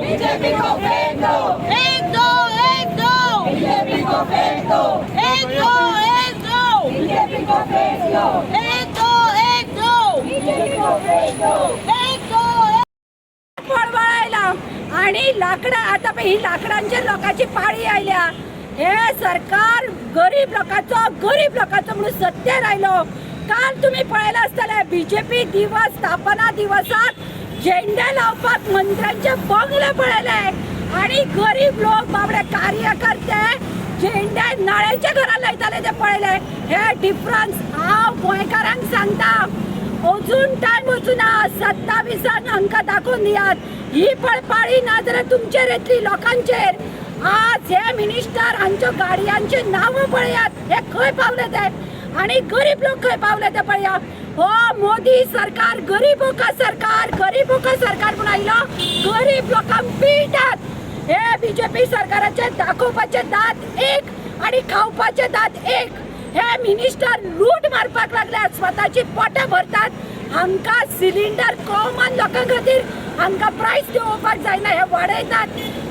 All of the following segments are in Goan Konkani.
बीजेपी को फेंक दो। एक दो, एक दो, बीजेपी को फेंक दो। एक दो, एक दो, बीजेपी को फेंक दो। एक दो, एक दो, बीजेपी को फेंक दो। एक दो। पळवळायला आणि लाकडां आतां पळय ही लाकडांचेर लोकांची पाळी आयल्या. हे सरकार गरीब लोकांचो, गरीब लोकांचो म्हणून सत्तेर आयलो. काल तुमी पळयलां आसतलें, बीजेपी दिवस स्थापना दिवसाक झेंडे लावपाक मंत्र्यांचे बंगले पळयले आणि गरीब लोक बाबडे कार्यकर्ते झेंडे नळ्यांच्या घरात लायताले ते पळयले. हे डिफरन्स हांव गोंयकारांक सांगता, अजून टायम वचूना. 27 हांकां दाखोवन दियात. ही पळपाळी ना जाल्यार तुमचेर येतली, लोकांचेर. आज हे मिनिस्टर हांच्यो गाडयांची नांवां पळयात, हे खंय पावले ते आणि गरीब लोक खंय पावले ते पळया. हो मोदी सरकार गरीबों का सरकार, गरीबों का सरकार म्हणून आयलो, गरीब लोकांक पिळटात. हे बीजेपी सरकाराचे दाखोवपाचे दांत एक आणि खावपाचे दांत एक. हे मिनिस्टर लूट मारपाक लागल्यात, स्वताची पोटां भरतात. हांकां सिलिंडर कॉमन लोकां खातीर हांकां प्रायस देंवोवपाक जायना, हे वाडयतात.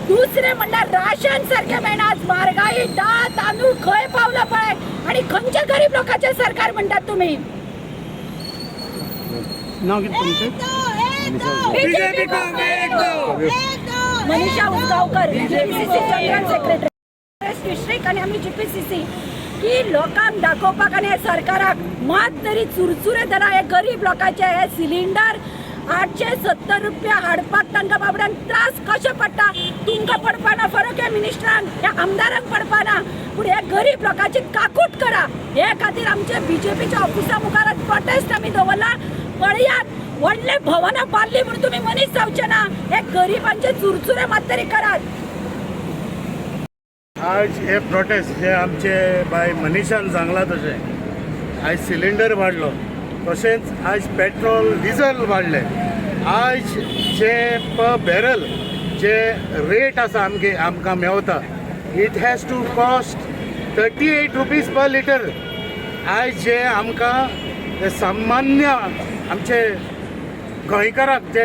दुसरें म्हणल्यार राशन सारकें मेळना. आज म्हारगाई, दाळ तांदूळ खंय पावला पळय. आणि खंयच्या गरीब लोकांचें सरकार म्हणटात तुमी? नाव कितें तुमचें? एक दो, एक दो, बीजेपी को फेंक दो। एक दो। मनीषा उसगावकर, जीपीसीसी जनरल सेक्रेटरी डिस्ट्रिक्ट आणि आमी जीपीसीसी की लोकांक दाखोवपाक आनी हे सरकाराक मात तरी चुरचुरे धरा. हे गरीब लोकांचे हे सिलिंडर 870 रुपया हाडपाक तांकां बाबड्यांक त्रास कशे पडटा. तुमकां पडपाना फरक, ह्या मिनिस्टरांक, ह्या आमदारांक पडपाना, पूण हे गरीब लोकांची काकूट करा. हे खातीर आमचे बीजेपीच्या ऑफिसा मुखार प्रोटेस्ट आमी दवरला. पळयात, व्हडले भवनां बांदली म्हणून तुमी मनीस जावचे ना. हे गरिबांचे चुरचुरे मात तरी करात. आज हे प्रोटेस्ट जे आमचे बाय मनीषान सांगलां तशें आयज सिलिंडर वाडलो, तशेंच आयज पेट्रोल डिझल वाडलें. आयज जे पर बॅरल जे रेट आसा आमगे आमकां मेवता, it has to cost ₹38 per litre. आयज जे आमकां जे सामान्य आमचे गोंयकाराक जे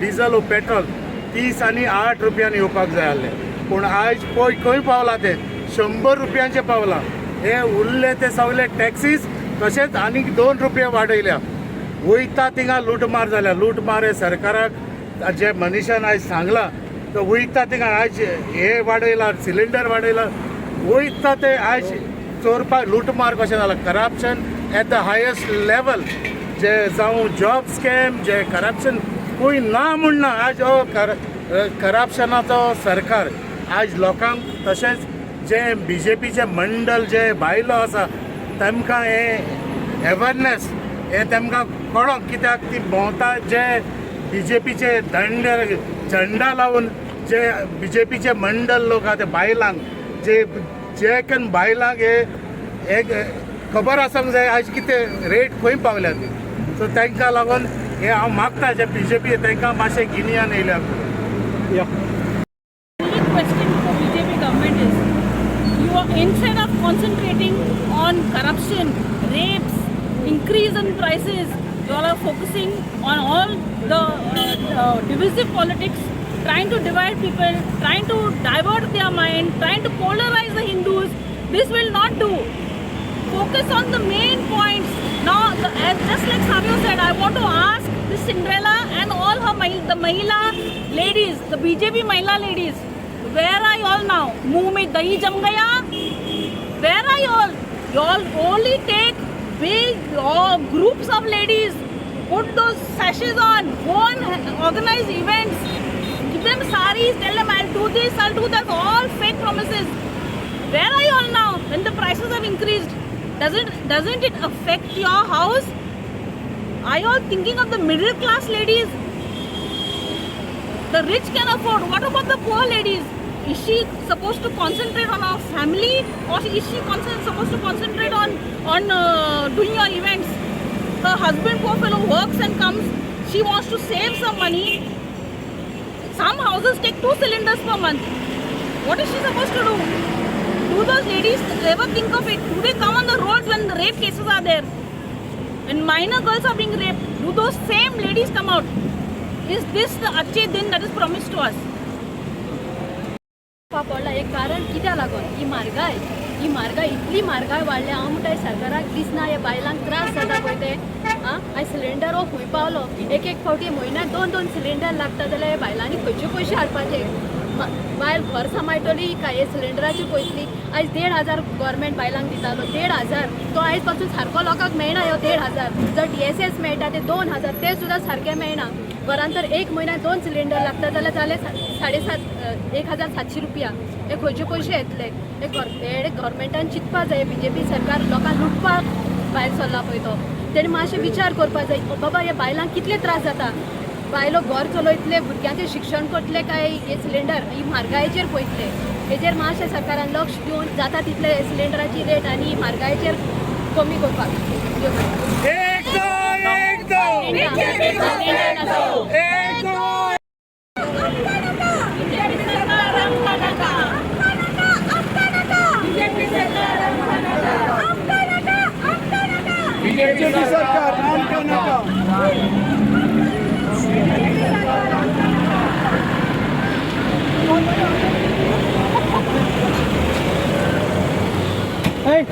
डिझल ओ पेट्रोल 30 आनी 8 रुपयान येवपाक जाय आहलें, पूण आयज पळय खंय पावला ते, 100 रुपयांचे पावला. हे उरले ते सगळे टॅक्सीस, तशेंच आनीक 2 रुपया वाडयल्या. वयता थिंगा लुटमार जाल्या. लुटमार हे सरकाराक जे मनीषान आयज सांगलां, तो वयता थिंगा आयज हे वाडयला, सिलिंडर वाडयला, वयता ते आयज चोरपाक लुटमार कशें जाला, corruption at the highest level, जे जावं जॉब स्कॅम, जे करप्शन खंय ना म्हण ना. आयज हो करप्शनाचो सरकार आयज लोकांक, तशेंच जे बीजेपीचे मंडल जे बायलो आसा तेमकां हे एवेरनेस हे तेमकां कळोंक कित्याक ती भोंवता. जे बीजेपीचे दंड झेंडा लावन जे बीजेपीचे मंडल लोक आहा ते बायलांक जे जे कन बायलांक हे एक खबर आसूंक जाय आयज कितें रेट खंय पावल्या ती. सो तांकां लागून हे हांव मागता, जे बीजेपी तांकां मातशें गिन्यान येयल्या. Only question for BJP government is, you are, instead of concentrating on corruption, rapes, increase in prices, you all are focusing on all the divisive politics, trying to divide people, trying to divert their mind, trying to polarize the Hindus. This will not do. Focus on the main points. Now, as just like Savio said, I want to ask this Cinderella and all her the Mahila ladies, the BJP Mahila ladies, where are you all now? मुंह में दही जम Gaya? Where are you all? You all only take big groups of ladies, put those sashes on, go and organize events, give them saris, tell them, "I'll do this, I'll do that," all fake promises. Where are you all now when the prices have increased? Doesn't it affect your house? Are you all thinking of the middle class ladies? The rich can afford. What about the poor ladies? Is she supposed to concentrate on her family or is she supposed to concentrate on doing your events? Her husband, poor fellow, works and comes. She wants to save some money. Some houses take two cylinders per month. What is she supposed to do? Do those ladies ever think of it? Do they come on the roads when the rape cases are there? When minor girls are being raped, do those same ladies come out? Is this the Achhe Din that is promised to us? पडला हें कारण कित्याक लागून ही म्हारगाय, ही म्हारगाय, इतली म्हारगाय वाडल्या. हांव म्हणटा सरकाराक दिसना हे बायलांक त्रास जाता पळय ते. आं, आयज सिलिंडर हो खंय पावलो? एक एक फावटी म्हयन्याक दोन दोन सिलिंडर लागता जाल्यार हे बायलांनी खंयचे पयशे हाडपाचे? बायल घर सांबाळटली काय हे सिलिंडराचे पयतली? आयज 1500 गव्हर्मेंट बायलांक दितालो, 1500, तो आयज पासून सारको लोकांक मेळना. ह्यो 1500 जर डीएसएस मेळटा ते 2000, ते सुद्दां सारके मेळना. घरान तर एक म्हयन्याक दोन सिलिंडर लागता जाल्यार जाले 750, 1700 रुपया. हे खंयचे पयशे येतले? हे हे गव्हर्मेंटान चिंतपा जाय. बीजेपी सरकार लोकांक लुटपाक भायर सरला पळय तो, तेणी मातशें विचार करपा जाय, बाबा हे बायलांक कितले त्रास जाता. बायलो घर चलयतले, भुरग्यांचें शिक्षण करतले काय हे सिलिंडर ही म्हारगायेचेर पळयतले? हेजेर मातशें सरकारान लक्ष दिवन जाता तितले सिलिंडराची रेट आनी म्हारगायेचेर कमी करपाक. एक दो, एक दो, एक दो. बीजेपी सरकार आमकां नाका. बीजेपी सरकार आमकां नाका. बीजेपी सरकार आमकां नाका. Hey!